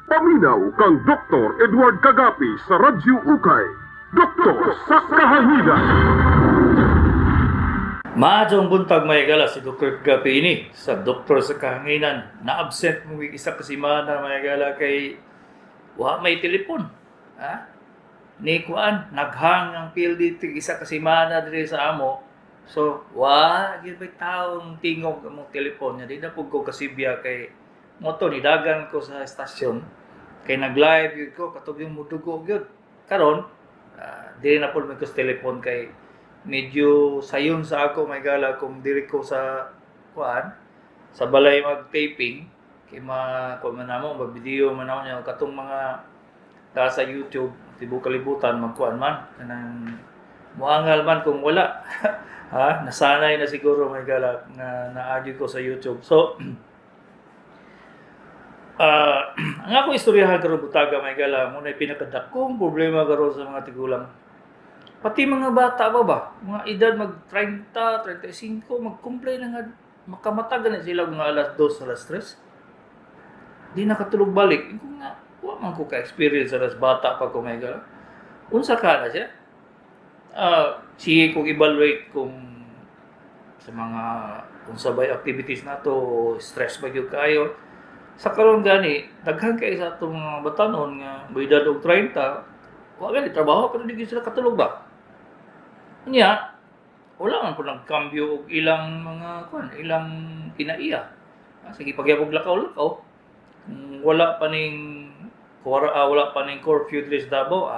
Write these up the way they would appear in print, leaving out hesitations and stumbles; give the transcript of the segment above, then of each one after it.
Paminaw kang Dr. Edward Kagapi sa Radyo Ukay. Doktor sa Kahanginan. Maayong buntag, mga higala, si Dr. Gapi ini sa Doktor sa Kahanginan. Na-absent mo isa ka semana, mga higala, kay wa may telepon. Ha? Ni kuan, naghang ang PLDT isa ka semana diri sa amo. So, wa gyud may taong tingog among telepon niya. Di na pud ko kasibya kay mo to ni dagan ko sa estasyon kay nag-live gyud ko katong yung mudugo gyud. Karon, dili na pud may ko sa telepon kay medyo sayon sa ako, mga higala, kung diri ko sa kuan sa balay mag-taping kay ma kuan man namo, mag-video man namo niya katong mga ta sa YouTube tibuok kalibutan, magkuan man kanang muangal man kung wala. Ha, nasanay na siguro, mga higala, na naagi ko sa YouTube. So ang ako istoryahan karon butaga, mga higala, mao na pinakadakong problema karon sa mga tigulang, pati mga bata pa ba, mga edad mag 30, 35, mag-complain na nga makamata gani sila mga alas 2, alas 3. Di nakatulog balik. Kung nga, wa man ko ka-experience alas bata pa ko, mga higala. Unsa ka na siya? Sige kong evaluate kung sa mga kung sabay activities nato, stress ba gyud kayo. Sa karon gani, daghan kay sa atong mga batanon nga moedad og 30, wa gani trabaho pero di gyud sila katulog ba. Nya, wala man po nagkambyo og ilang mga kuan, ilang kinaiya. Sige pagyapog lakaw-lakaw. Kung wala pa ning wala pa ning curfew diri sa Davao,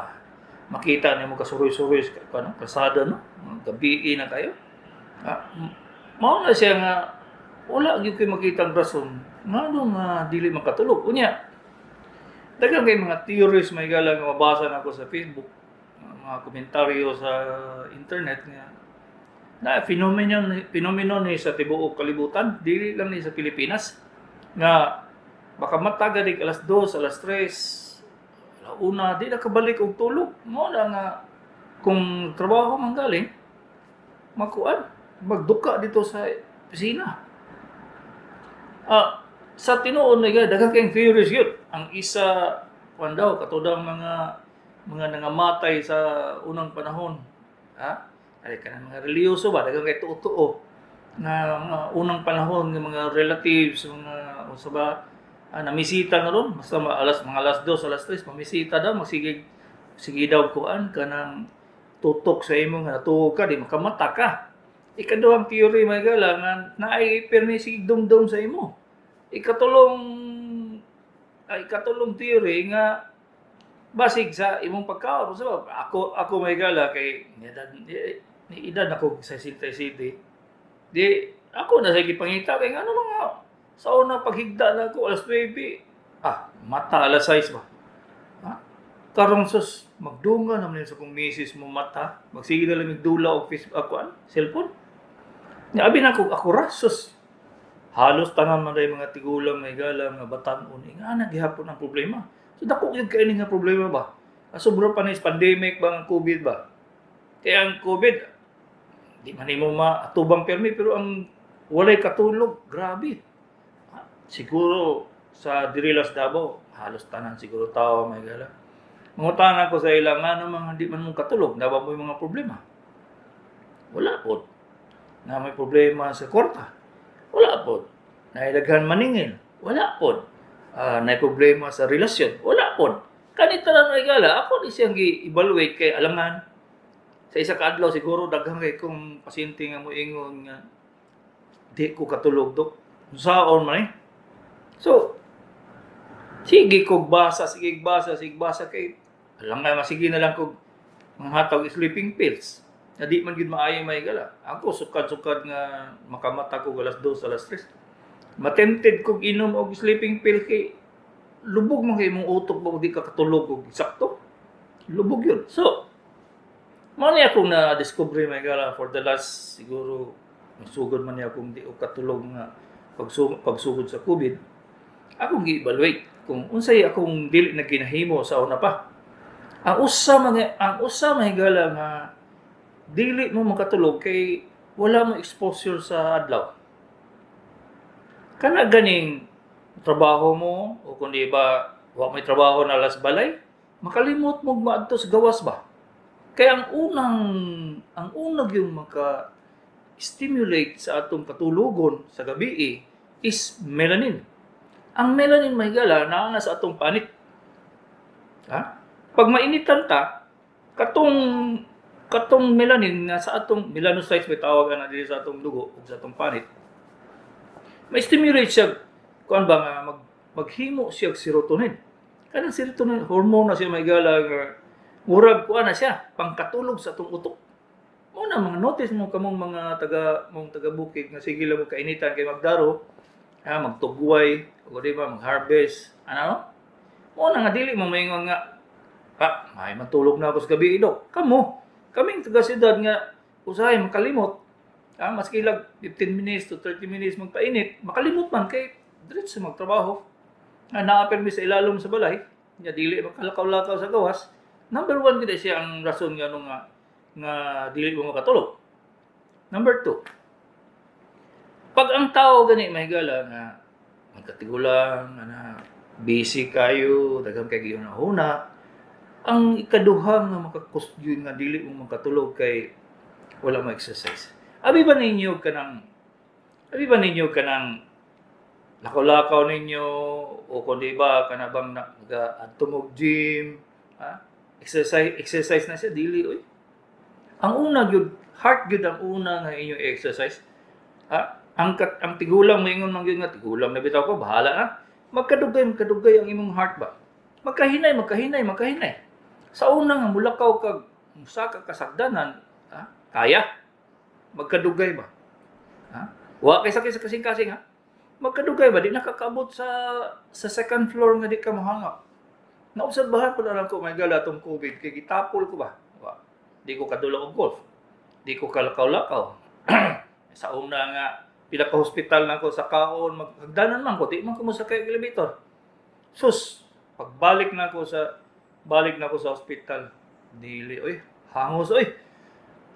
makita nimo kasuroy-suroy sa kuan, kalsada, no. Gabii na kayo. Mao na siya nga wala gyud koy makitang rason ngano nga dili makatulog. Unya, daghan kay mga theories, mga higala, nga mabasa nako sa Facebook, mga komentaryo sa internet nga na phenomenon phenomenon ni sa tibuok kalibutan, dili lang ni sa Pilipinas, nga baka mata gani alas 2, alas 3, alauna, di na kabalik og tulog. Mao na nga kung trabaho man galing, makuan, magduka dito sa opisina. Sa tinuod na daghan kayong theories yun. Ang isa, kuan daw, katudang mga nangamatay sa unang panahon. Ha? Ay kanang mga relihiyoso ba, daghan kay tuo-tuo nga mga unang panahon ng mga relatives, mga unsa ba, namisita na ron, basta alas mga alas 2, alas 3, mamisita daw, magsige sige daw kuan kanang tutok sa imo nga natuog ka, di makamata ka. Ikaduhang theory, mga higala, nga naay permi sige dumdum sa imo. Ikatulong theory nga basig sa imong pagkaon. Sa ako ako, mga higala, kay ni edad ako sa City City. Di ako na sa gipangita kay ngano mga sa una paghigda na ako alas 9. Mata alas 6 ba? Ha? Karong sus magdunga naman sa kong misis mo mata. Magsige na lang dula og Facebook ako an cellphone. Nya abi na ako ako ra sus. Halos tanan man day mga tigulang, mga higala, mga batan-on nga na gihapon ang problema. So dako gyud kay nga problema ba? Sobra pa na is pandemic ba ang COVID ba? Kaya ang COVID di man nimo maatubang permi, pero ang walay katulog, grabe. Siguro sa diri sa Davao, halos tanan siguro tao, mga higala. Mangutana ko sa ilang ano mga di man mong katulog, naa ba mo yung mga problema? Wala po. Na may problema sa kwarta? Wala po. Nailaghan maningil? Wala po. Na problema sa relasyon? Wala po. Kanita na, mga higala, ako di siyang gi-evaluate kay alangan. Sa isa ka adlaw siguro daghan kay kung pasyente nga moingon nga di ko katulog, dok. Saon man eh. So, sige kog basa, sige basa, sige basa kay alam nga masige na lang kog mga hatag sleeping pills. Na di man gid maayo, mga higala. Ako sukad-sukad nga makamata ko alas 2, alas 3. Matempted kog inom og sleeping pill kay lubog man kay imong utok ba di ka katulog og sakto. Lubog yun. So, mao ni akong na-discover, mga higala, for the last siguro sugod man niya akong di ko katulog nga pagsugod sa COVID. Akong gi-evaluate kung unsay akong dili na ginahimo sa una pa. Ang usa, mga higala, nga dili mo makatulog kay wala mo exposure sa adlaw. Kana ganing trabaho mo o kundi ba Wa may trabaho na las balay, makalimot mo maadto sa gawas ba. Kaya ang unang yung maka stimulate sa atong katulugon sa gabi is melanin. Ang melanin, mga higala, naa na sa atong panit. Ha? Pag mainitan ta, katong katong melanin nga sa atong melanocytes may tawag na diri sa atong dugo ug sa atong panit, may stimulate siya kuan ba nga maghimo siya og serotonin. Kanang serotonin hormone na siya, mga higala, nga murag kuan na siya, pangkatulog sa atong utok. Mo na mga notice mo kamong mga taga mong taga bukid nga sige lang mo kainitan kay magdaro, ha, magtugway o di ba mag-harvest, ano? Mo na nga dili mo maingon nga, "Ah, may matulog na ako sa gabi, dok." Kamo, kaming taga siyudad nga usahay makalimot. Ah, maski lag 15 minutes to 30 minutes magpainit, makalimot man kay diretso magtrabaho. Ah, naa permi sa ilalom sa balay, nya dili makalakaw-lakaw sa gawas. Number one gid siya ang rason nga ano nga nga dili mo makatulog. Number two, pag ang tao gani, mga higala, nga magkatigulang, ana, busy kayo, daghan kay gihuna-huna, ang ikaduha nga makakusyon nga dili mo makatulog kay wala mo exercise. Abi ba ninyo kanang lakaw-lakaw ninyo o kung di ba kana bang nag-adto mo gym, ha? Exercise, exercise na siya? Dili oy. Ang una gyud, heart gyud ang una nga inyong exercise. Ha? Ang tigulang, moingon man gyud nga tigulang na bitaw ko, bahala na. Magkadugay, magkadugay ang imong heart ba. Magkahinay, magkahinay, magkahinay. Sa una nga mulakaw kag musaka ka sagdanan, ha? Kaya. Magkadugay ba? Ha? Wa kay sakit sa kasing-kasing, ha? Magkadugay ba di nakakaabot sa second floor nga di ka mohangap. Naobserbahan ko na lang ko, mga higala, atong COVID kay gitapol ko ba. Wa. Di ko kadula og golf. Di ko kalakaw-lakaw. Sa una nga pila ka hospital na ko sa kaon, maghagdanan man ko, di man ko mosakay og elevator. Sus, pagbalik na ko sa balik na ko sa hospital, dili oy, hangos oy.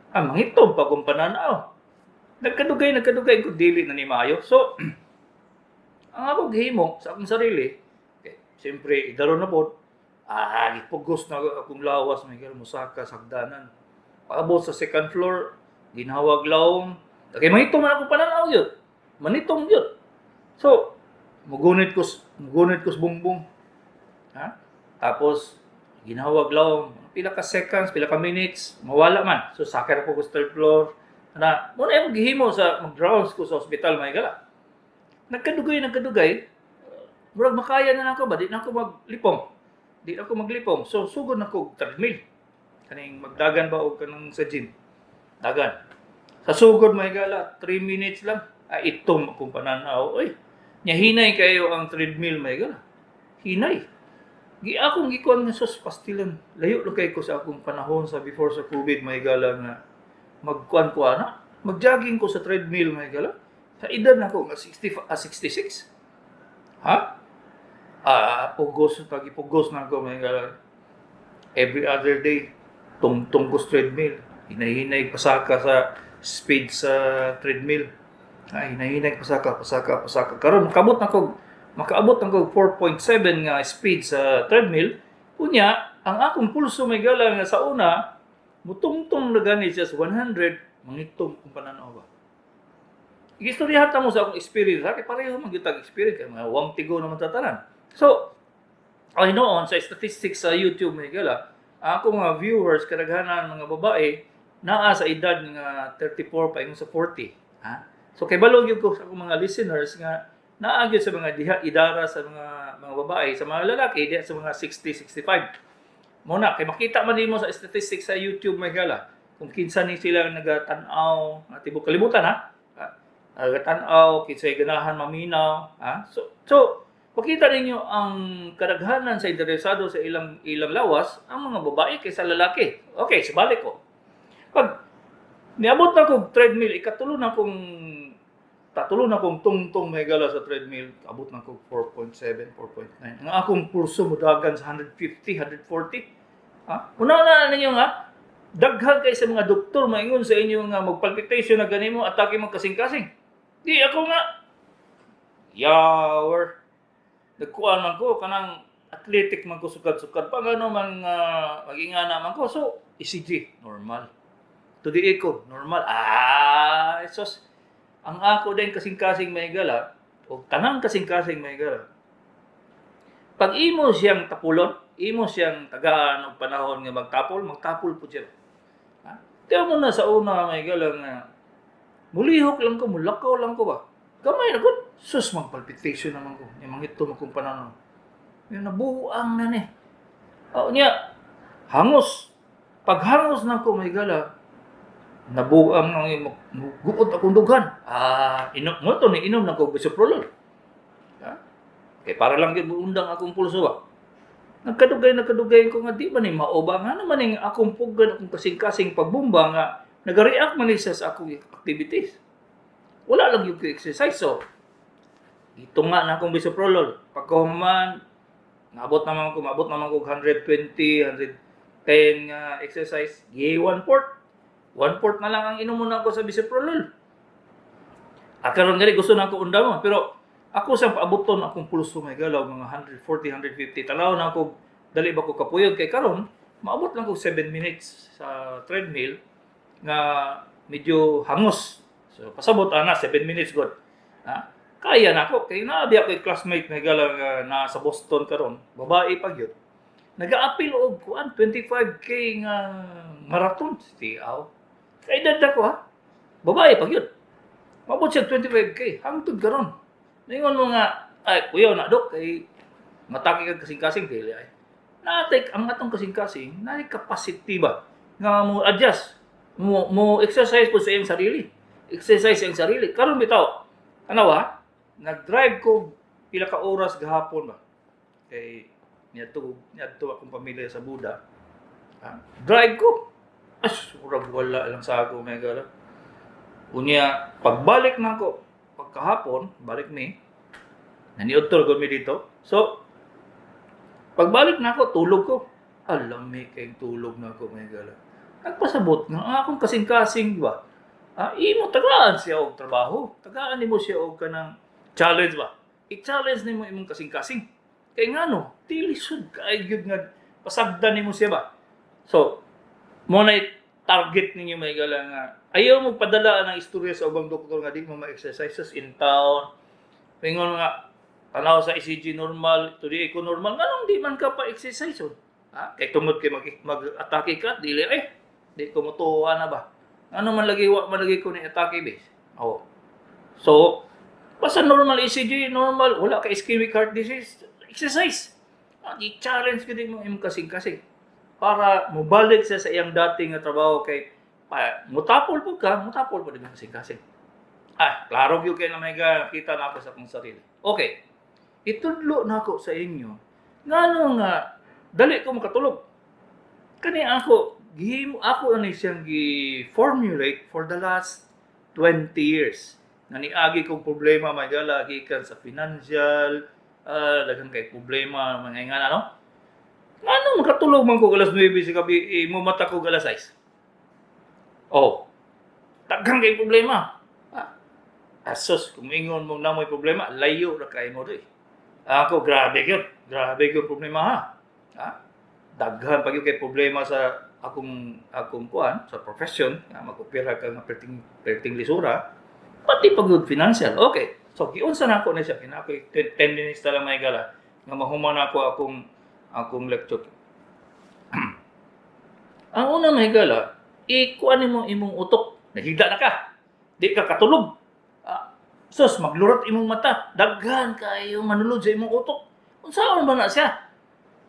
Ah, mangitom pa kong pananaw. Nagkadugay, nagkadugay ko, dili na ni maayo. So, ang ako gihimo sa akong sarili, eh, siyempre, idaro na po, ah, gipugos na akong lawas, may gano'n, musaka, sagdanan. Paabot sa second floor, ginhawag lawom. Kay mangitom man akong pananaw yun. Manitom yun. So, mugunit ko sa bungbong. Ha? Tapos, ginhawag lawom. Pila ka seconds, pila ka minutes, mawala man. So, sakay ko sa third floor. Na, muna yung gihimo sa mag-rounds ko sa hospital, mga higala. Nagkadugay, nagkadugay, murag makaya na lang ako ba, di na ako maglipong. Di na ako maglipong. So, sugod na ko og treadmill. Kaning magdagan ba og kanang sa gym. Dagan. Sa sugod, mga higala, 3 minutes lang. Ay, itom akong pananaw. Oy, nya hinay kayo ang treadmill, mga higala. Hinay. Gi akong gikuan nga, sus, pastilan. Layo lo kay ko sa akong panahon sa before sa COVID, mga higala, nga magkuan ko ana. Magjogging ko sa treadmill, mga higala. Sa edad na ko nga 60, ah, 66. Ha? Ah, pugos, pag ipugos na ako, mga higala. Every other day, tungtong ko sa treadmill. Hinay-hinay pasaka sa speed sa treadmill. Ay, hinay-hinay pasaka, pasaka, pasaka. Karon makaabot na ko 4.7 nga speed sa treadmill. Unya, ang akong pulso, mga higala, nga sa una, mutungtong na gani siya sa 100, mangitom kung pananaw ba. Igistoryahan ta mo sa akong experience, ha? Kay pareho man gyud tag experience kay mga wang tigo naman tatanan. So, ay noon sa statistics sa YouTube, mga higala, ang akong mga viewers kadaghanan mga babae naa sa edad nga 34 paingon sa 40, ha? So kay balo gyud ko sa akong mga listeners nga naa gyud sa mga diha idara sa mga babae, sa mga lalaki diha sa mga 60, 65. Mo na kay makita man nimo sa statistics sa YouTube, mga higala, kung kinsa ni sila nagatan-aw, tibok kalibutan, ha? Ah, nagatan-aw, kinsay ganahan maminaw, ha? So makita ninyo ang kadaghanan sa interesado sa ilang ilang lawas ang mga babae kaysa lalaki. Okay, sabalik ko. Pag niabot na kog treadmill, ikatulo na kong tatulo na kong tungtong, mga higala, sa treadmill, abot na kog 4.7, 4.9. Ang akong pulso modagan sa 150, 140. Ha? Una na ninyo nga, daghan kay sa mga doktor maingon sa inyo nga magpalpitation na ganimo, atake mo kasing-kasing. Di ako nga, yawer. Nagkuan man ko kanang athletic man ko sukad-sukad pa, gano man magingana man ko. So ECG normal. 2D echo normal. Ah, sus. Ang ako din kasing-kasing may gala o tanang kasing-kasing may gala. Pag imo siyang tapulon, imo siyang tagaan og panahon nga magtapol, magtapol po siya. Ha? Tiyan mo na sa una may gala nga mulihok lang ko, mulakaw lang ko ba. Gamay na gud. Sus, magpalpitation naman ko. Yung mangito mo kong pananaw. Yung nabuang na ni. O niya, hangos. Pag hangos na ko may gala, nabuang nang guot akong dughan. Ah, inom mo to ni inom na ko bisoprolol. Ha? Kay para lang gyud undang akong pulso ba. Nagkadugay nagkadugay ko nga di ba ni maoba nga naman ning akong puggan, akong kasing-kasing pagbumba nga nagareact man ni siya sa akong activities. Wala lang yung exercise, so dito nga na akong bisoprolol. Pagkahuman, naabot naman ko, maabot naman ko 120, 110 nga exercise, gi one fourth. One fourth na lang ang inom mo na ako sa bisoprolol. Ah, karon gani gusto na ako undang, pero ako sa paaboton akong pulso may galaw mga 140, 150. Tanaw na ako dali ba ko kapuyog kay karon maabot lang ko 7 minutes sa treadmill nga medyo hangos. So pasabot ana 7 minutes good. Ha? Kaya na ako kay naabi ako classmate may galaw nga naa sa Boston karon, babae pa gyud. Nagaapil og kuan 25K nga marathon tiaw. Kay edad ako ha. Babae pa gyud. Maabot siya 25K hangtod karon. Ningon mo nga, ay, kuya na dok, kay mataki kag kasing-kasing, dili ay. Natay, ang atong kasing-kasing, naay capacity ba? Nga mo adjust, mo exercise po sa iyang sarili. Exercise sa iyang sarili. Karon bitaw, ano ba? Nag-drive ko pila ka oras gahapon ba? Kay niadto akong pamilya sa Buda. Ha? Drive ko. As, murag wala lang sa ako, may gala. Unya, pagbalik na ako, pagkahapon, balik mi, naniudto gud mi dito. So, pagbalik na ako, tulog ko. Alam mi kay tulog na ako, may gala. Nagpasabot nga, ang akong kasing-kasing ba? Ah, imo tagaan siya og trabaho. Tagaan nimo siya og kanang challenge ba? I-challenge nimo imong kasing-kasing. Kay ngano, dili sud kay gyud nga pasagdan nimo siya ba? So, mo na target ninyo may gala nga ayaw mo padala ng istorya sa ubang doktor nga di mo ma-exercises in town. Ingon nga tanaw sa ECG normal, 2D echo normal, nganong di man ka pa exercise on? Ha? Kay tungod kay mag-atake ka, dili eh. Di ko motuwa na ba? Ano man lagi wa man lagi ko ni atake base. Oh. So, basta normal ECG, normal, wala ka ischemic heart disease, exercise. Ah, i-challenge ko din mo imong kasing-kasing para mobalik siya sa iyang dating nga trabaho kay pa, mutapol po ka, mutapol po din mo kasing-kasing. Ah, klaro gyud kay na may kita na ako sa akong sarili. Okay. Itudlo na ako sa inyo ngano nga dali ko makatulog. Kani ako gihimo ako ani siyang gi-formulate for the last 20 years. Nga niagi kong problema may gala gikan sa financial, daghan kay problema mga nga ano. Ngano makatulog man ko alas 9 sa gabi, eh, mo mata ko alas 6. Oh. Daghan kay problema. Ah. Asos, kung ingon mong namoy problema, layo ra kay mo di. Ako, grabe gyud. Grabe gyud problema ha. Ha? Daghan pa gyud kay problema sa akong kuan sa profession nga mag-opera ka nga perting perting lisura, pati pag gyud financial. Okay. So giunsa na ako na siya kina ako 10 minutes na lang may gala nga mahuman ako akong akong lecture. Ang una may gala, ikuan nimo imong utok. Nahigda na ka. Di ka katulog. Ah, sus, maglurot imong mata. Daghan kayo manulod sa imong utok. Unsaon ba na siya?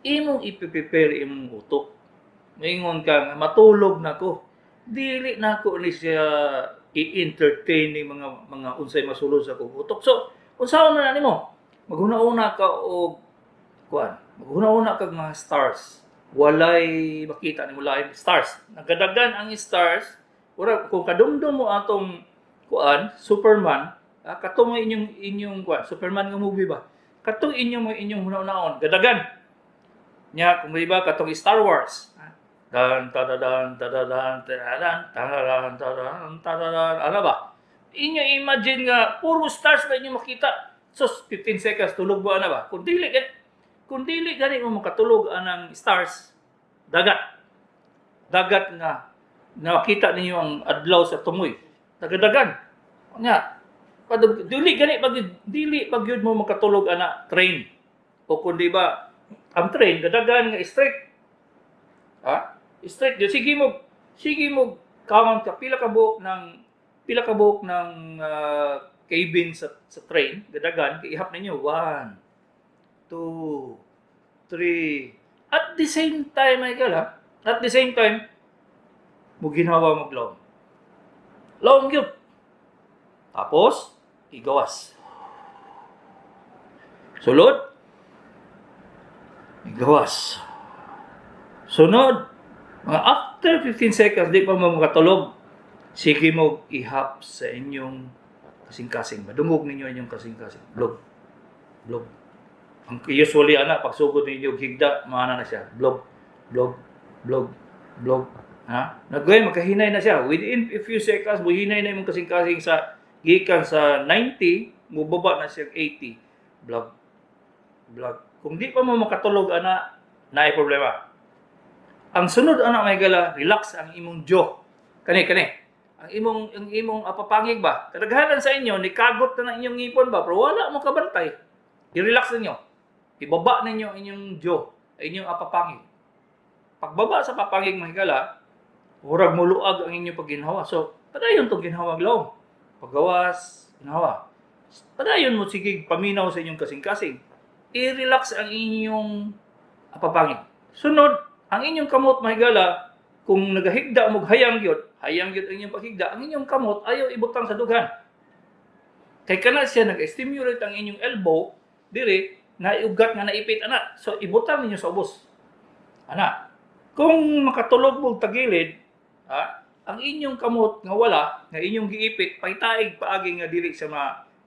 Imong ipiprepare imong utok. Maingon ka nga matulog na ko. Dili na ko ni siya i-entertain ni mga unsay masulod sa akong utok. So, unsaon na nimo? Maghuna-una ka og kuan. Maghuna-una kag mga stars. Walay makita nimo lain stars. Nagadagan ang stars. Ura kung kadumdum mo atong kuan Superman, ah, kato mo inyong inyong kuan Superman nga movie ba? Katong inyong mo inyong huna-unaon, gadagan. Nya kung iba katong Star Wars. Ah, dan tadadan tadadan tadadan tadadan tadadan tadadan, ano ba? Inyo imagine nga puro stars na inyo makita. So 15 seconds tulog ba na ba? Kung dili kay Kung dili gani mo makatulog anang stars, dagat. Dagat nga nakita ninyo ang adlaw sa tungoy. Dagadagan. Nya, padug dili gani pag dili pag yun mo makatulog ana train. O kung di ba ang train gadagan nga straight. Ha? Straight gyud, sige mo count ka pila ka buok ng cabin sa train, gadagan ihap ninyo 1 2 3. At the same time, Michael, ha? At the same time, mo ginhawa mo lawom. Lawom gyud. Tapos, igawas. Sulod. Igawas. Sunod, mga after 15 seconds, di pa mo makatulog. Sige mo ihap sa inyong kasing-kasing. Madungog ninyo inyong kasing-kasing. Blog. Blog. Ang usually ana pagsugod ninyo higda, maana na siya. Blog, blog, blog, blog. Ha? Nagay magkahinay na siya. Within a few seconds, muhinay na imong kasing-kasing sa gikan sa 90, mubaba na siya 80. Blog. Blog. Kung di pa mo makatulog ana, naay problema. Ang sunod ana, may gala, relax ang imong jaw. Kani kani. Ang imong apapangig ba? Kadaghanan sa inyo ni kagot na ng inyong ngipon ba, pero wala mo kabantay. I-relax ninyo. Ibaba ninyo ang inyong jaw, ang inyong apapangig. Pagbaba sa papangig, mga higala, murag muluag ang inyong pagginhawa. So, padayon tong ginhawag lawom. Paggawas, ginhawa. Padayon mo sige paminaw sa inyong kasing-kasing. I-relax ang inyong apapangig. Sunod, ang inyong kamot, mahigala, kung nagahigda mo hayang gyud ang inyong paghigda, ang inyong kamot ayaw ibutang sa dughan. Kay kana siya nag-stimulate ang inyong elbow dire na ugat nga naipit ana. So ibutang ninyo sa ubos. Ana. Kung makatulog mo tagilid, ha, ang inyong kamot nga wala, nga inyong giipit, paytaig paagi nga dili sa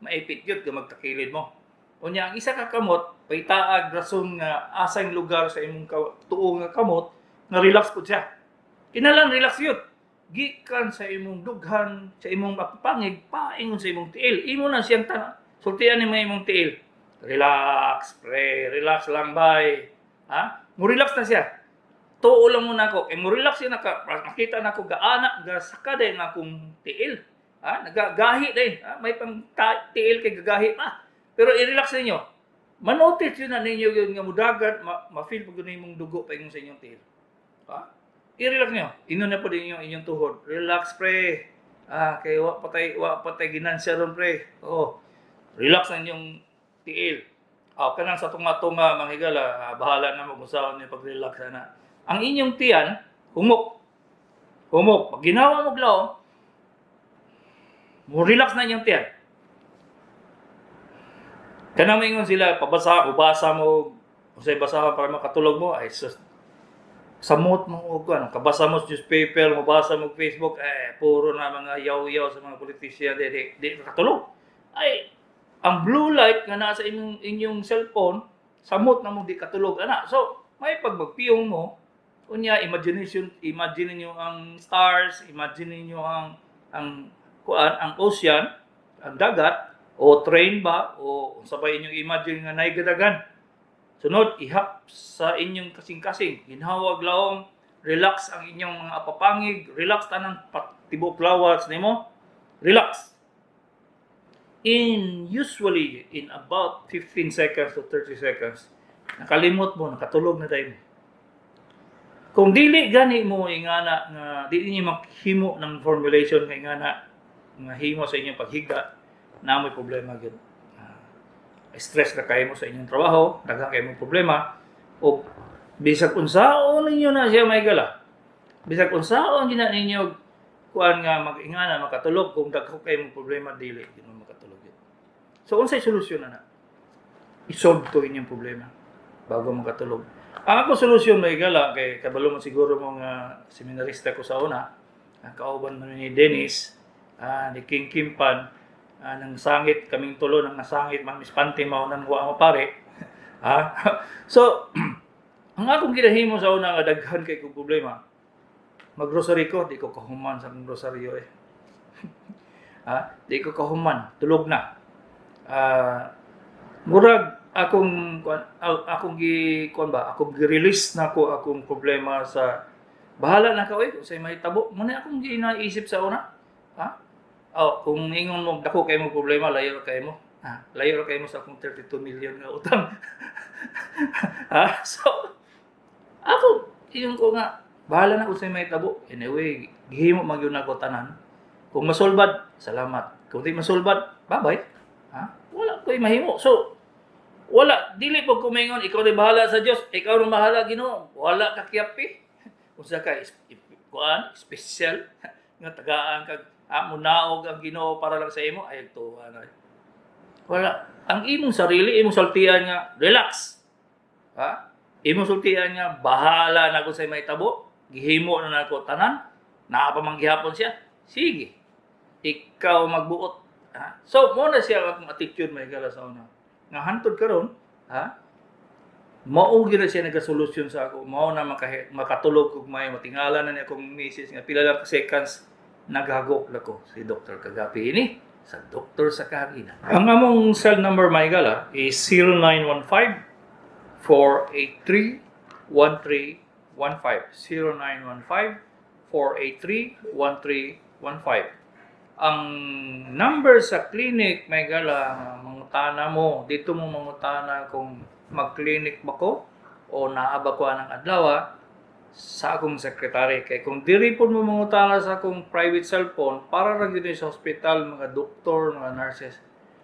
maipit gyud nga magtakilid mo. Unya ang isa ka kamot, paytaag rason nga asang lugar sa imong tuo nga kamot nga relax pud siya. Kinalan relax yun. Gikan sa imong dughan, sa imong mapapangig, paingon sa imong tiil. Imo na siyang sultian ni imong tiil. Relax, pre. Relax lang, bay. Ha? Mo relax na siya. Tuo lang muna ako. Kay mo relax siya naka, makita na ako gaana, gasaka din na akong tiil. Ha? Nagagahi din. Ha? May pang tiil kay gagahi pa. Pero i-relax ninyo. Manotice yun na ninyo yun nga mudagan, ma-feel pag yun imong dugo paingon sa inyong tiil. Ha? I-relax niyo. Ino na po din inyong tuhod. Relax, pre. Ah, kay wa patay ginansya ron, pre. Oo. Relax na inyong tiil. Ah, kanang sa tunga-tunga, mga higala, bahala na mo kung saan niyo pag-relax na. Ang inyong tiyan, humok. Humok. Pag ginawa mo glaw, mo relax na inyong tiyan. Kanang maingon sila, pabasa, ubasa mo, usay basa para makatulog mo, ay sus, samot mo og ano, kabasa mo sa newspaper, mabasa mo Facebook, eh puro na mga yaw-yaw sa mga politisyan, di makatulog. Ay, ang blue light nga nasa inyong cellphone, samot na mo di katulog ana. So, may pagmagpiyong mo, unya imagination, imagine niyo ang stars, imagine niyo ang kuan, ang ocean, ang dagat, o train ba, o sabay inyong imagine nga naigadagan. Sunod, ihap sa inyong kasing-kasing. Ginhawag lawom, relax ang inyong mga apapangig, relax tanang tibok lawas nimo. Relax. In usually in about 15 seconds to 30 seconds, nakalimot mo, nakatulog na tayo. Kung dili gani mo ingana nga dili niyo maghimo ng formulation nga ingana nga himo sa inyong paghigda, na may problema gyud. Stress na kayo mo sa inyong trabaho, daghan kayo mong problema, o bisag unsaon ninyo na siya may gala. Bisag unsaon gina ninyo kuan nga mag-ingana makatulog kung daghan kayo mong problema, dili gyud mo makatulog gyud. So unsay solusyon na na? I-solve to inyong problema bago makatulog. Ang ako solusyon, may gala, kay kabalo mo siguro mga seminarista ko sa una, ang kauban man ni Dennis, ni King Kimpan, nang sangit kaming tulo, nang nasangit man mispante mao nang wa mo pare. Ha? So, ang akong ginahimo sa una nga daghan kay kong problema, magrosary ko, di ko kahuman sa akong rosaryo eh. Ha? Di ko kahuman, tulog na. Murag Akong kuan, akong gi kuan ba, akong gi-release na ko akong problema sa bahala na ka oy kung say mahitabo mo na. Akong ginaisip sa una, ha. Oh, kung ingon mo dako kay mo problema, layo ra kay mo, ha, layo ra kay mo sa akong 32 million nga utang, ha. So ako ingon ko nga bahala na kung say mahitabo. Anyway, gihimo man gyud nako tanan. Kung masulbad, salamat. Kung di masulbad, bye bye, ha. Wala ko'y mahimo. So wala, dili po kumingon, ikaw na bahala sa Dios, ikaw na bahala, Ginoo. Wala ka kiyapi. Unsa ka kuan, special nga tagaan kag munaog ang Ginoo para lang sa imo ay tuwa na. Wala. Ang imong sarili, imong sultian nga relax. Ha? Imong sultian nga bahala na ko sa mahitabo, gihimo na nako tanan, naa pa man gihapon siya. Sige. Ikaw magbuot. Ha? So, mo na siya akong attitude, may gala, sa una. Nga hantod karon, ha? Mao gyud na siya nagasolusyon sa ako. Mao na makatulog kog may matingala na ni akong misis nga pila lang ka seconds naghagok na ko si Dr. Kagapi ini sa Doktor sa Kahanginan. Ang among cell number, may gala, is 0915 483 1315. 0915 483 1315. Ang number sa clinic, may gala, mangutana mo, dito mo mangutana kung mag-clinic ba ko o naa ba ko anang adlaw sa akong sekretary. Kay kung diri po mo mangutana sa akong private cellphone, para ra gyud ni sa hospital, mga doktor, mga nurses.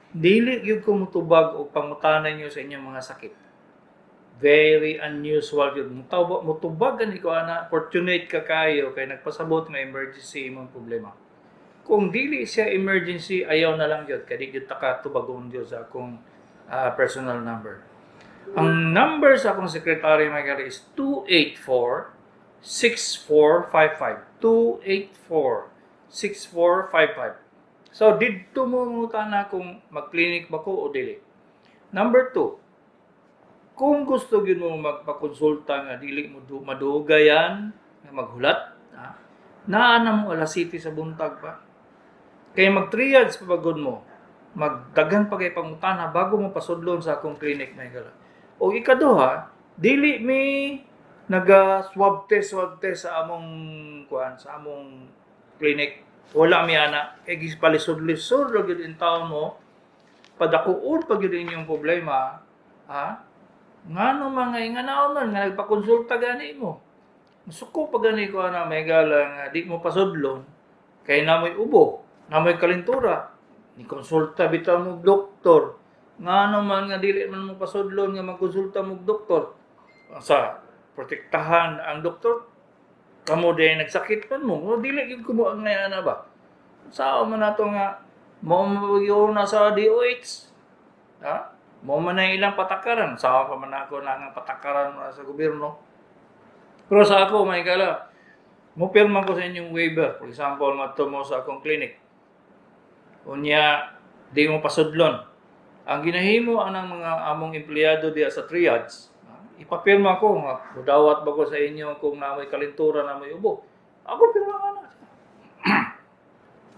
Dili gyud ko mutubag og pangutana niyo sa inyong mga sakit. Very unusual gyud. Mutubag gani ko ana, fortunate ka kayo kay nagpasabot nga emergency imong problema. Kung dili siya emergency, ayaw na lang gyud kay di gyud ta ka tubagon gyud sa akong personal number. Ang number sa akong secretary, mga gala, is 284 6455. 284 6455. So didto mo mangutana kung mag-clinic ba ko o dili. Number two, kung gusto gyud mo magpakonsulta nga dili mo madugayan nga maghulat, ha, naa na mo alas 7 sa buntag pa. Kay mag-triage pa bagod mo, magdaghan pa kay pangutana bago mo pasudlon sa akong clinic, may gala. O ikaduha, dili mi naga swab test sa among kuan, sa among clinic. Wala mi ana kay gispalisod-lisod ra gyud in taon mo, padakuon pa gyud inyong problema, ha. Ngano mga inganaon man nga nagpakonsulta gani mo. Musuko pa gani ko ana, may gala, nga di mo pasudlon kay namoy ubo, namoy kalintura. Ni konsulta bitaw mo og doktor. Ngano man nga dili man mo pasudlon nga magkonsulta mo og doktor. Sa protektahan ang doktor, kamo din nagsakit man mo, o dili gyud ko mo ang ana ba. Sao man nato nga mao man na sa DOH. Ha? Mao man na ilang patakaran. Sao pa man ako na nga patakaran na sa gobyerno. Pero sa ako, may gala, mo pirma ko sa inyong waiver. For example, madto mo sa akong clinic. Unya, di mo pasudlon. Ang ginahimo anang mga among empleyado diya sa triage, ha, ipapirma ko nga mudawat ba ko sa inyo kung namoy kalintura, namoy ubo. Ako pirma ka na.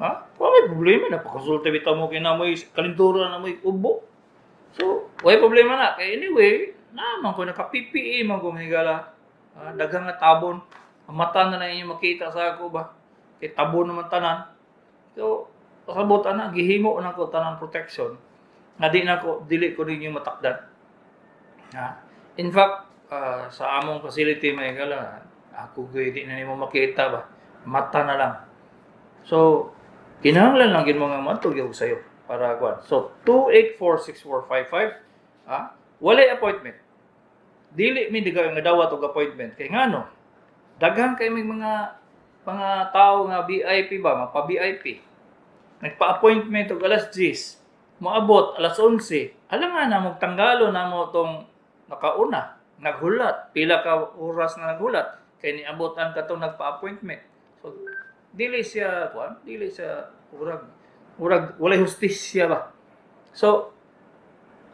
Ha? Wa may problema na pakonsulta bitaw mo kay namoy kalintura, namoy ubo. So, way problema na. Kay anyway, naman ko naka PPE man ko, mahigala. Ah, daghang nga tabon. Ang mata na lang inyo makita sa ako ba. Kay tabon naman tanan. So, pasabot ana, gihimo na ko tanan protection. Nga di na ko dili ko ninyo matakdan. Ha? In fact, sa among facility, may gala, ako gyud di na nimo makita ba. Mata na lang. So, kinahanglan lang gyud mga moadto gyud sayo para kuan. So, 2846455, ha? Walay appointment. Dili mi diga nga dawat og appointment kay ngano? Daghan kay may mga tao nga VIP ba, magpa VIP. Nagpa-appointment og alas 10, moabot alas 11. Alam nga na magtanggalo na mo tong nakauna, naghulat, pila ka oras na naghulat kay niabot ang katong nagpa-appointment. So dili siya kuan, dili siya murag walay hustisya ba. So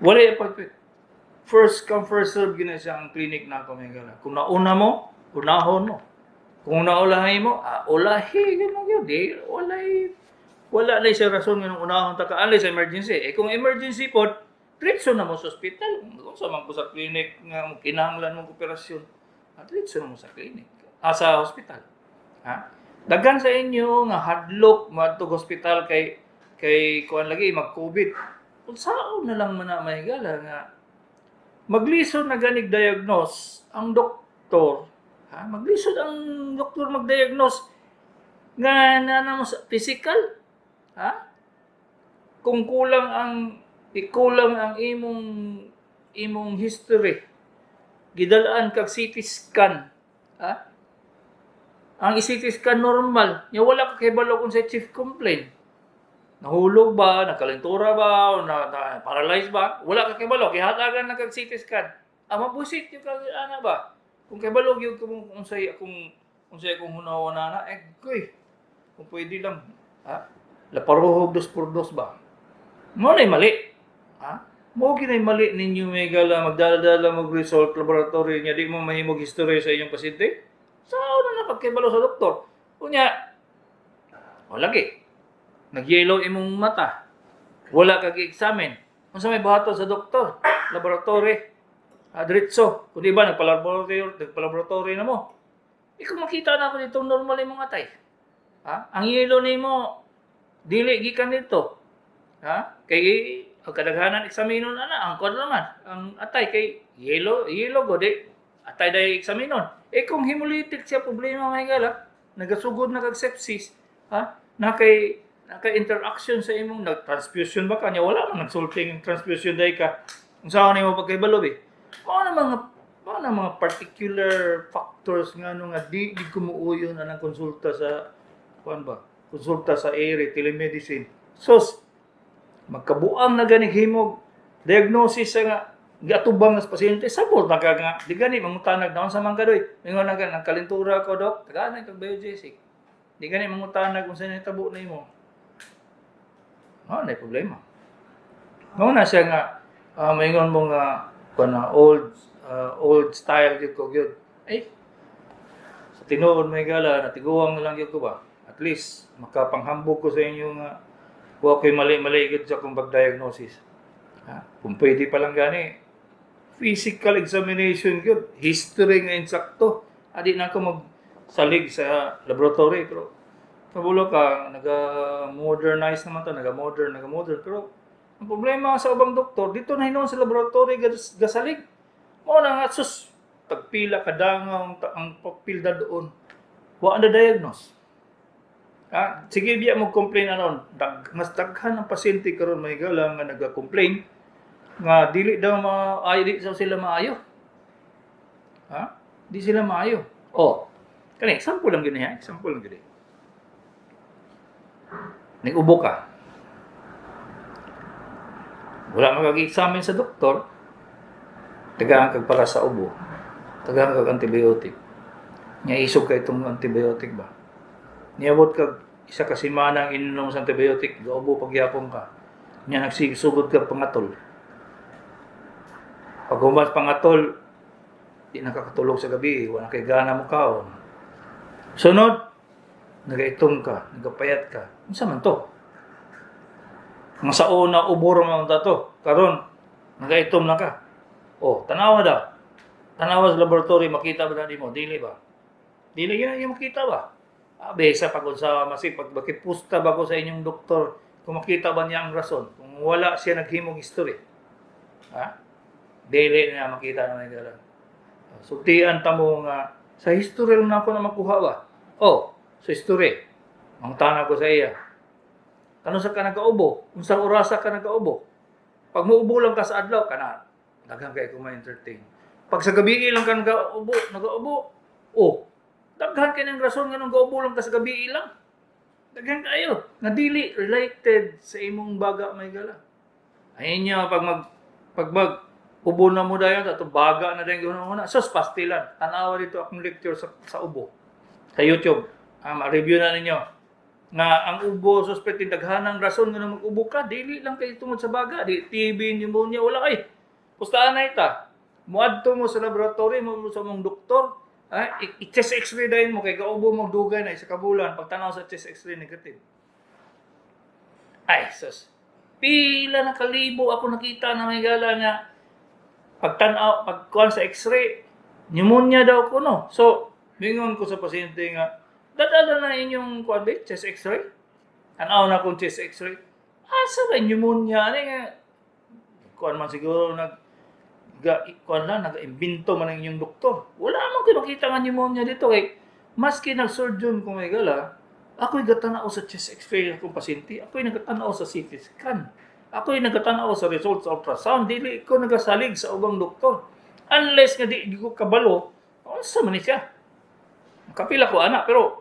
walay appointment. First come, first serve gina siya ang clinic na ako, mga gala. Kung nauna mo, unahon mo. Kung naulahi mo, ulahi gyud mo gyud. Di walay wala na siya rason nga nung unahon ta ka unless emergency. Eh kung emergency pod, Diretso na mo sa ospital. Kung sa man ko sa clinic nga kinahanglan mong operasyon, diretso na mo sa clinic. Sa hospital. Ha? Daghan sa inyo nga hadlok moadtog hospital kay kuan lagi mag-COVID. Unsaon na lang man na, mahigala, nga maglisod na ganig diagnose ang doktor, ha? Maglisod ang doktor mag-diagnose nga na mo sa physical, ha? Kung kulang ang imong history, gidalaan kag CT scan, ha? Ang CT scan normal nya, wala ka kahibalo kung sa chief complaint, nahulog ba, nagkalentura ba, o na paralyzed ba, wala ka kahibalo, gihatagan na kag CT scan. Ah, mabusit yung kag ana ba? Kung kahibalo gyud kung unsay akong hunahuna na, eh, kuy, kung pwede lang, ha? Laparohog dos por dos ba? Mao na'y mali. Ha? Mao gyud mali ninyo, mahigala, magdala-dala mag result laboratory niya, di mo mahimog history sa inyong pasyente. Sa una na pagkahibalo sa doktor. Unya, o lagi, nag-yellow imong mata. Wala kag examine. Unsa may buhaton sa doktor? Laboratory. Diretso. Kung di ba, nagpa-laboratory na mo. Eh, kung makita na ako dito, normal imong atay. Ha? Ang yellow nimo dili gikan dito. Ha? Kay ang kadaghanan eksaminon ana, ang kuan naman, ang atay kay yellow, yellow go di atay day eksaminon. Eh kung hemolytic siya problema, may gala, nagasugod na kag sepsis, ha? Na kay interaction sa imong nag-transfusion ba kanya, wala man nagsulting ang transfusion day ka. Unsa nimo pagkahibalo be? Mao na mga particular factors nga ano nga di kumuuyon na ng konsulta sa kuan ba? Konsulta sa area telemedicine. Sos, magkabuang na gani himog diagnosis sa nga giatubang sa pasyente, sabot na ka nga di gani mangutanag na unsa man ka doy, mingon na ka nagkalintura ko, dok, tagaan kag Biogesic, di gani mangutanag unsa nahitabo nimo. Na problema mao na siya nga maingon mo nga kuan na old style gyud ko gyud. Eh, sa tinuod, may gala, natiguang na lang gyud ko ba, at least makapanghambog ko sa inyo nga wa ko'y mali-mali gyud sa akong pag-diagnosis. Ha? Kung pwede pa lang gani, physical examination gyud, history nga insakto. Adi na ako magsalig sa laboratory, pero kabulo ka naga-modernize naman to, naga-modern, naga-modern, pero ang problema sa ubang doktor dito na hinuon sa laboratory gasalig. Mao na nga sus, tagpila kadanga ang pagpilda doon. Wa na diagnose. Ah, sige biya mo complain anon, mas daghan ang pasyente karon, may gala, nga naga-complain nga dili daw maayo, di daw sila maayo. Ha? Di sila maayo. Oh. Kani example lang gini ha, example lang gini. Nag-ubo ka. Wala makag-examine sa doktor. Tagaan kag para sa ubo. Tagaan kag antibiotic. Nya isog ka itong antibiotic ba? Niabot kag isa ka semana ang ininom sa antibiotic, gaubo pagyapon ka. Nya nagsigusugod ka pangatol. Pag humas pangatol, di nakakatulog sa gabi, wala kay gana mo kaon. Sunod, nagaitom ka, nagapayat ka. Unsa man to? Nga sa una, ubo ra man ta to. Karon, nagaitom na ka. Oh, tanawa daw. Tanawa sa laboratory, makita ba na nimo? Dili ba? Dili yun yung makita ba? Ah, besa pag unsa masi pag makipusta ba ko sa inyong doktor kung makita ba niya ang rason kung wala siya naghimong history, ha? Dili na makita na may. Sultian ta mo nga sa history lang na ako na makuha ba. Oh, sa history, mangutana ko sa iya, kano sa ka nagaubo, unsang orasa ka nagaubo? Pag muubo lang ka sa adlaw kana, daghan kay ko ma-entertain. Pag sa gabi lang ka nagaubo, oh, daghan kay ng rason nga nung gaubo lang ka sa gabi lang. Daghan kayo nga dili related sa imong baga, may gala. Ayun niya pag mag ubo na mo dayon ato baga na dayon guna na sus, pastilan. Tanawa dito akong lecture sa ubo sa YouTube. Ma-review na ninyo nga ang ubo suspected, daghanang rason nga mag-ubo ka, dili lang kay tungod sa baga, di TB, pneumonia, wala kay pustaan na ita. Muadto mo sa laboratory mo sa mong doktor, i-chest x-ray dayon mo kay gaubo mo dugay na isa ka bulan. Pagtanaw sa chest x-ray, negative. Ay sus. Pila na kalibo ako nakita na may gala nga pagtan-aw, pagkuan sa x-ray, pneumonia daw ko, no. So, mingon ko sa pasyente nga, "Dadala na inyong kuan ba, chest x-ray?" Tanaw na akong chest x-ray. Asa ba pneumonia ani nga kuan man siguro nag ga, kuan lang nag-imbento man ang inyong doktor. Wala man ko makita nga pneumonia dito kay maski nag-surgeon ko, may gala, ako'y gatanaw sa chest x-ray akong pasyente, ako'y nagatanaw sa CT scan. Ako'y nagatanaw sa results sa ultrasound, dili ko nagasalig sa ubang doktor. Unless nga di ko kabalo, unsa man ni siya. Kapila ko ana, pero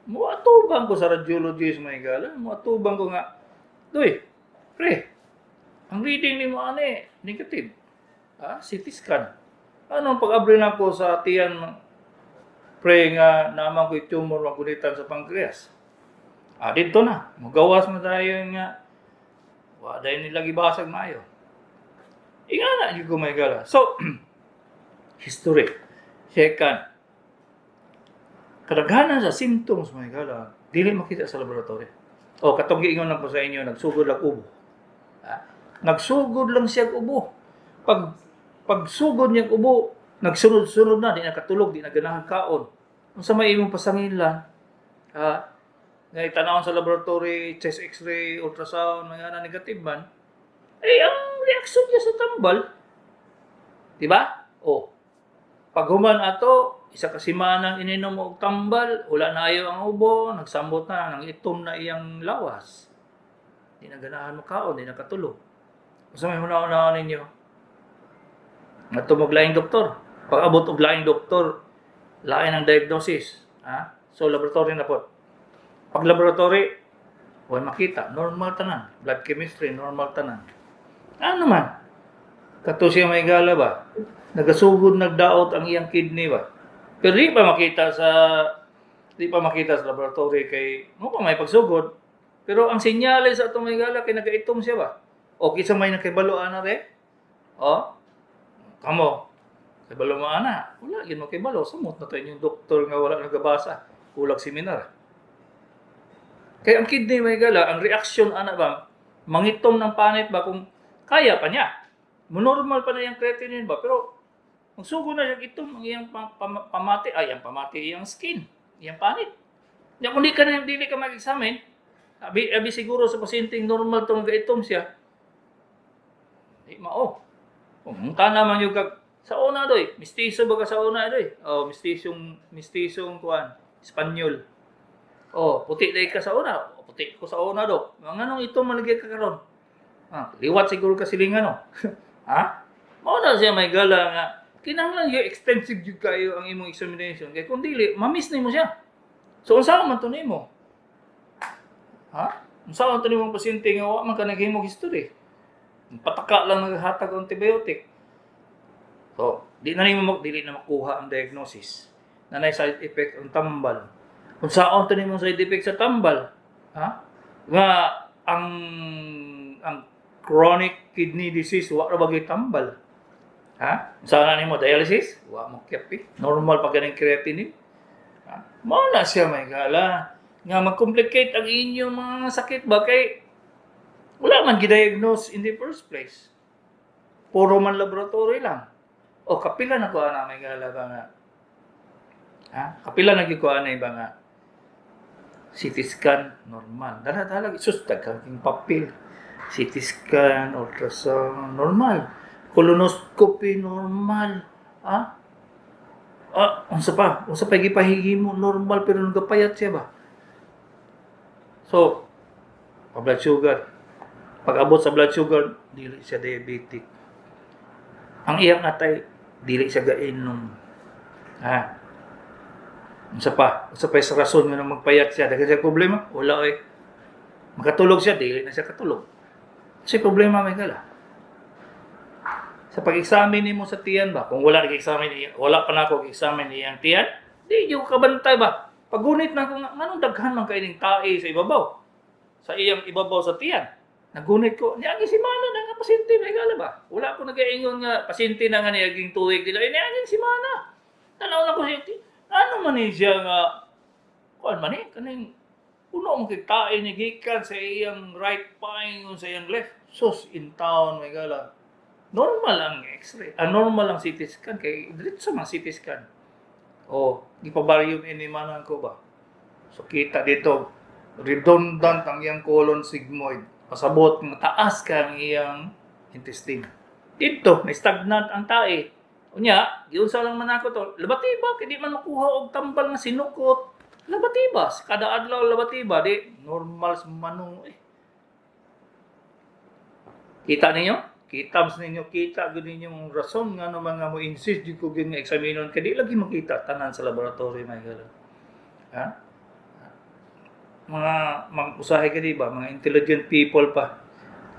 muatubang ko sa radiologist, may gala, muatubang ko nga, "Doy, pre, ang reading ni mo ani, negative. Ah, CT scan. Ano ang pag-abri na ko sa tiyan, pre, nga naman ko'y tumor magunitan sa pancreas." Ah, dito na. Mugawas mo tayo nga. Wa dahil nila gibasag maayo. Inga na, gyud ko, may gala. So, history. Second, kadaghanan sa symptoms, may gala, dili makita sa laboratory. O, katong giingon lang ko sa inyo, nagsugod lang ubo. Ah, nagsugod lang siya og ubo. Pag pagsugod niya og ubo, nagsunod-sunod na, di na katulog, di na ganahan kaon. Unsa may imong pasangilan? Ha? Nga itanawon sa laboratory, chest x-ray, ultrasound, mga na negative man, eh, ang reaksyon niya sa tambal, di ba? O, pag human ato, isa ka semana ang ininom og tambal, wala na ayo ang ubo, nagsambot na, nang itom na iyang lawas. Di na ganahan mo kaon, di na katulog. Unsa may huna-hunahon ninyo? Ngadto mo laing doktor. Pag abot og laing doktor, lain ang diagnosis. Ha? So, laboratory na po. Pag laboratory, wala makita. Normal tanan. Blood chemistry, normal tanan. Ano man? Kato siya may gala ba? Nagasugod nagdaot ang iyang kidney ba? Pero di pa makita sa laboratory kay mo pa may pagsugod. Pero ang senyales sa atong may gala kay nagaitom siya ba? O kinsa may nakibalo ana re? O? Kamo. Kibalo mo ana. Wala gyud mo kibalo. Samot na tayo yung doktor nga wala nagabasa. Kulag seminar. Kaya ang kidney, may gala, ang reaction ana ba, mangitom ng panit ba kung kaya pa niya. Normal pa na yung creatinine ba, pero magsugod na siya itom ang iyang pamati, ay ang pamati, iyang skin, iyang panit. Ya kung di ka na dili ka mag-examine, abi abi siguro sa pasyenteng normal tong gaitom siya. Di mao. Kung tana man yung kag sa una doy, mistiso ba ka sa una doy? Oh, mistisong mistisong kuan, Espanyol. Oh, puti dai ka sa una. Oh, puti ko sa una do. Mga nganong ito malagay ka karon? Ah, liwat siguro ka silingan, no. Ha? Mao na siya, may gala, nga kinahanglan yung extensive jud kayo ang imong examination kay kung dili ma-miss nimo siya. So unsa man to nimo? Ha? Unsa man to nimo pasyente nga wa man ka naghimog history? Pataka lang naghatag og antibiotic. So, di na nimo dili na makuha ang diagnosis. Nanay side effect ang tambal. Unsaon to nimo side effect sa tambal? Ha? Nga ang chronic kidney disease wa ra bagay tambal. Ha? Unsa na nimo, dialysis? Wa mo kyapi. Normal pa ganing creatinine. Ha? Mao na siya, may gala nga mag-complicate ang inyong mga sakit ba kay wala man gidiagnose in the first place. Puro man laboratory lang. O kapila na ko ana, may gala ba nga. Ha? Kapila na gyud ko ana ba nga CT scan normal. Dala dala sus daghang papel. CT scan, ultrasound normal. Colonoscopy normal. Ha? Ah, unsa pa? Unsa pa gipahihimo, normal pero nagapayat siya ba? So, pa blood sugar. Pag abot sa blood sugar, dili siya diabetic. Ang iyang atay, dili siya gainom. Ha? Unsa pa? Unsa pa sa rason nga nang magpayat siya? Daghan siya problema? Wala eh. Makatulog siya, dili na siya katulog. Kasi problema, may gala. Sa pag-examine nimo sa tiyan ba, kung wala nag-examine, wala pa na ako examine iyang tiyan, di yung kabantay ba? Pagunit na ako nga, nganong daghan man kay ning tae sa ibabaw? Sa iyang ibabaw sa tiyan. Nagunit ko, niagi simana na nga pasyente, may gala ba? Wala ko nag-iingon nga pasyente na nga niaging tuig nila, eh, niaging simana. Tanaw na ko siya, ano man ni siya nga, kuan man eh, kaning Puno mo kay tae ni gikan sa iyang right paingon sa iyang left. Sus, in town, may gala. Normal ang X-ray. Ah, normal ang CT scan kay diretso man CT scan. Oh, gipabarium enema na ko ba. So kita dito, redundant ang iyang colon sigmoid. Pasabot nga taas ka ang iyang intestine. Dito, may stagnant ang tae. Unya, giunsa lang man ako to. Labatiba, kay di man makuha og tambal nga sinukot. Labatiba, sa kada adlaw labatiba, di normal sa manong eh. Kita ninyo? Kita mas ninyo, kita gud ninyong rason nga no mga mo insist jud ko gyud nga eksaminon kay di lagi makita tanan sa laboratory, may gala. Ha? Mga usahay ka, di ba? Mga intelligent people pa.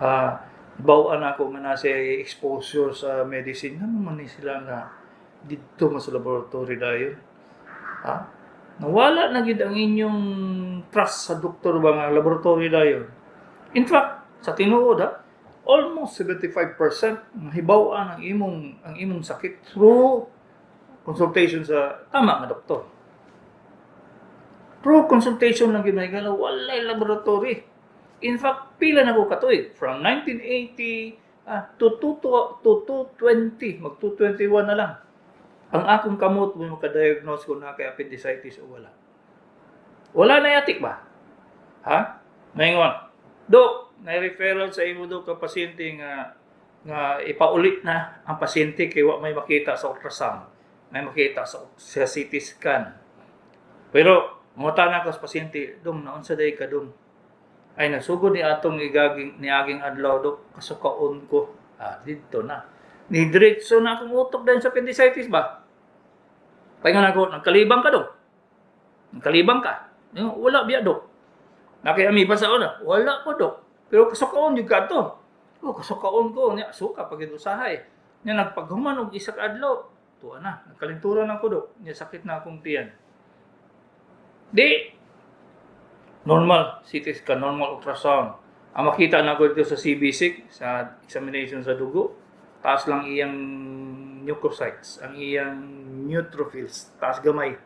Ah, bawaan ako nga nasa exposure sa medicine. Ano man ni sila nga didto man sa laboratory dayon? Ha? Nawala na gid ang inyong trust sa doktor ba nga laboratory dayon. In fact, sa tinuod ha, almost 75% mahibaw-an ang imong sakit through consultation sa tama nga doktor. Through consultation lang gyud, may gala, walay laboratory. In fact, pila na ko katuig from 1980 to 220, mag 221 na lang. Ang akong kamot mo maka-diagnose kung naa kay appendicitis o wala. Wala na yatik ba? Ha? Maingon, "Dok, na referral sa imo, Dok, ka pasyente nga nga ipaulit na ang pasyente kay wa may makita sa ultrasound, may makita sa CT scan." Pero mangutana ko sa pasyente, "Dong, naunsa day ka, dong?" "Ay, nasugod ni atong igaging niaging adlaw, Dok, kasukaon ko." Ah, didto na. Ni diretso na akong utok dahil sa appendicitis ba? Paingon ako, "Nagkalibang ka, dong? Nagkalibang ka?" "Yung, wala biya, Dok." "Nakiami pa sa una?" "Wala ko, Dok." "Pero kasukaon jud ka to." "Oh, kasukaon ko." Nya suka pag usahay. Nya nagpaghuman og isa ka adlaw, tuwa na, nagkalinturan ako, Dok. Nya sakit na akong tiyan. Di normal CT scan, normal ultrasound. Ang makita na ko dito sa CBC, sa examination sa dugo, taas lang iyang leukocytes, ang iyang neutrophils, taas gamay.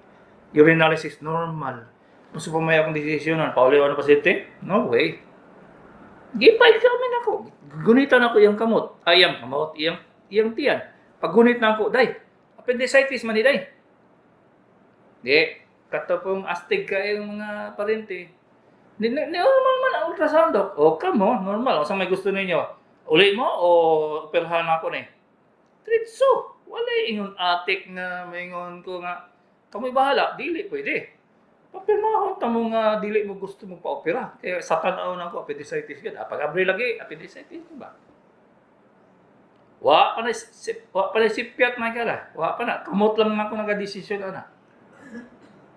Urinalysis normal. Kung pa may akong desisyon, pauli ano pasyente? No way. Gipa-examine ako. Gunitan ako iyang kamot. Ay, iyang kamot, iyang tiyan. Pag gunit na ako, "Day, appendicitis man ni, day." Di, kato pong astig ka yung mga parente. Ni, normal man ang ultrasound, Dok. O, kamo, normal. O, may gusto ninyo? Uli mo o operahan ako ni? Tritso. Wala ingon atik na maingon ko nga, "Kamoy bahala," dili pwede. Papirmahon ta mo nga dili mo gusto mo pa-opera. Kaya sa tanaw na ko, appendicitis ka. Ah, pag-abri lagi, appendicitis ba? Wa pa na sipyat na kala. Wa pa na. Kamot lang ako nagadesisyon ana.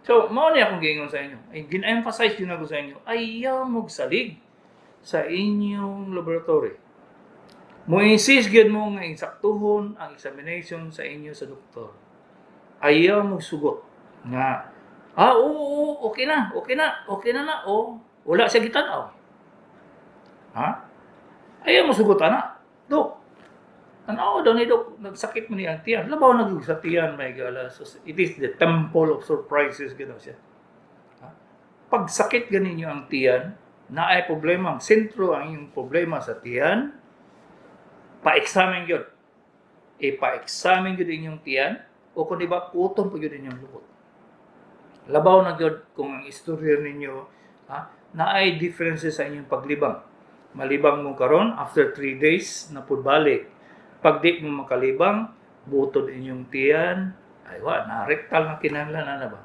So, mao ni akong giingon sa inyo. Ay, gin-emphasize yun ako sa inyo. Ayaw mo salig sa inyong laboratory. Mo insist gyud mo nga insaktuhon ang examination sa inyo sa doktor. Ayaw mo sugot nga, "Ah, oo, oo, okay na, okay na, okay na na, oh." Wala siya gitan-aw. Ha? Ayaw mo sugot ana. "Dok, tanaw daw ni Dok, nagsakit mo ni ang tiyan." Labaw na gyud sa tiyan, may gala. So, it is the temple of surprises gano'n siya. Ha? Pag sakit ganinyo ang tiyan, na ay problema, ang sentro ang inyong problema sa tiyan, pa-examine yun. I-pa-examine yun inyong tiyan, o kung di ba, kuton pa yun inyong lubot. Labaw na gyud kung ang istorya ninyo, ha, na ay differences sa inyong paglibang. Malibang mo karon, after 3 days na pud balik. Pag di mo makalibang, butod inyong tiyan, ay wa na rectal na kinahanglan ana ba.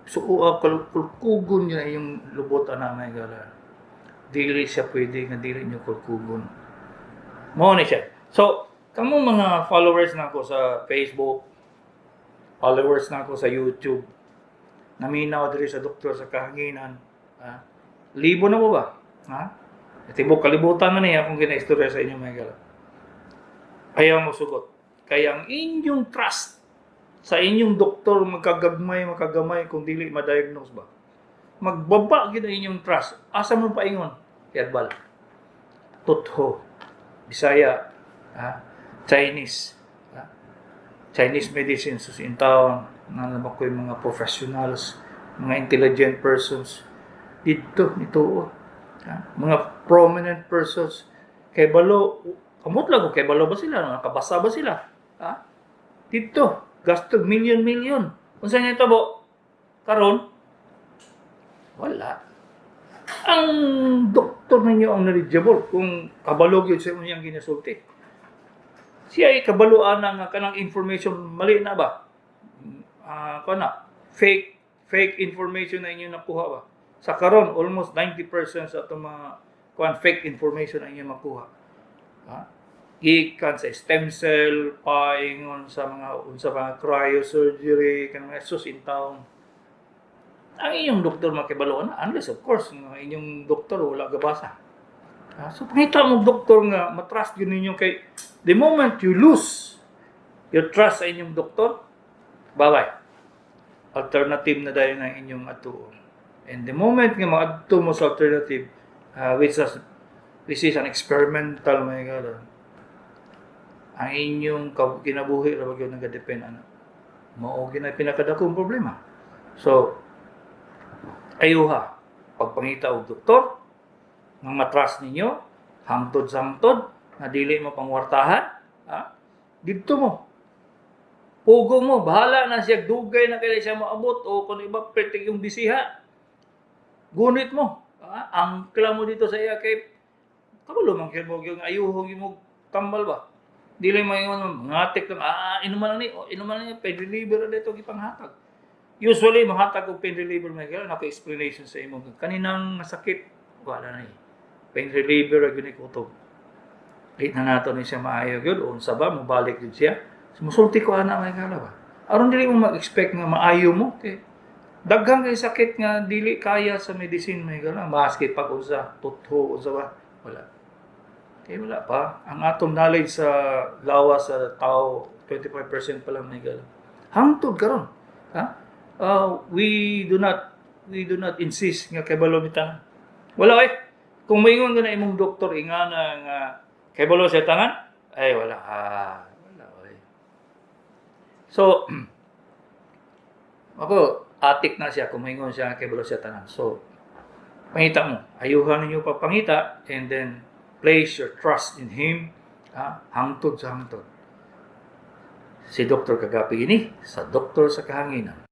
So kulkugon yun inyong lubot ana, may gala. Dili siya pwede nga dili nyo kulkugon. Mao ni siya. So, kamo mga followers na ako sa Facebook, followers na ako sa YouTube, naminaw diri sa Doktor sa Kahanginan. Ha? Libo na mo ba? Ha? Tibok kalibutan na niya akong ginaistorya sa inyo, mga gala. Ayaw mo sugot. Kaya ang inyong trust sa inyong doktor magkagagmay, makagamay kung dili ma-diagnose ba. Magbaba gid ang inyong trust. Asa mo paingon? Herbal. Tutho. Bisaya. Ha? Chinese. Ha? Chinese medicine. So, in town, na ko yung mga professionals, mga intelligent persons. Didto nituo. Ha? Mga prominent persons kay balo, kamot lang kung kay balo ba sila, nakabasa ba sila? Ha? Didto gasto million million. Unsa nahitabo karon? Wala. Ang doktor ninyo ang knowledgeable kung kabalo gyud sa inyong ginasulti. Siya ay kabaluan nga kanang information mali na ba? Ah, uh, na fake fake information na inyo nakuha ba? Sa karon, almost 90% sa atong mga kuan, fake information ang inyo makuha. Ha? Gikan sa stem cell, paingon sa mga unsa mga cryosurgery, kanang Jesus in town. Ang inyong doktor makibalo na, unless of course nga inyong doktor wala gabasa. Ha? So pangita mo doktor nga matrust gyud ninyo, kay the moment you lose your trust sa inyong doktor, bye-bye. Alternative na dayon ang inyong atuon. And the moment nga maadto mo sa alternative, which is an experimental, my God, ang inyong kinabuhi ra gyud nagadepend ana. Mao gyud na pinakadakong problema. So, ayuha pagpangita og doktor nga matrust ninyo hangtod sa hangtod, nga dili mo pangwartahan, ha? Didto mo. Pugong mo, bahala na siya, dugay na kaya siya maabot o kung iba pertig yung bisiha. Gunit mo. Ha? Angkla mo dito sa iya kay kabalo man kay mo yung ayuhong imong tambal ba. Dili mo ingon ngatik lang, ah, inuman lang ni, oh, inuman lang ni, pain reliever na dito gipanghatag. Usually mahatag og pain reliever, may kailan ako explanation sa imo. Kaninang masakit, wala na eh. Pain reliever ra gyud ni kutob. Di na nato ni siya maayo gyud, unsa ba mobalik gyud siya. So, musulti ko ana, may kala ba. Aron dili mo mag-expect nga maayo mo kay daghan kay sakit nga dili kaya sa medicine, may kala, maski pag unsa tutho, unsa ba, wala. Kay wala pa ang atong knowledge sa lawas sa tao, 25% pa lang, may kala. Hangtod karon. Ha? We do not insist nga kabalo mi tanan. Wala eh. Kung moingon ka na imong doktor ingana nga kabalo siya tanan, ay wala. Ah, wala oy. So ako atik na siya kung moingon siya nga kabalo siya tanan. So pangita mo, ayuhan ninyo pagpangita and then place your trust in him, ha, hangtod sa hangtod. Si Dr. Kagapi ini sa Doktor sa Kahanginan.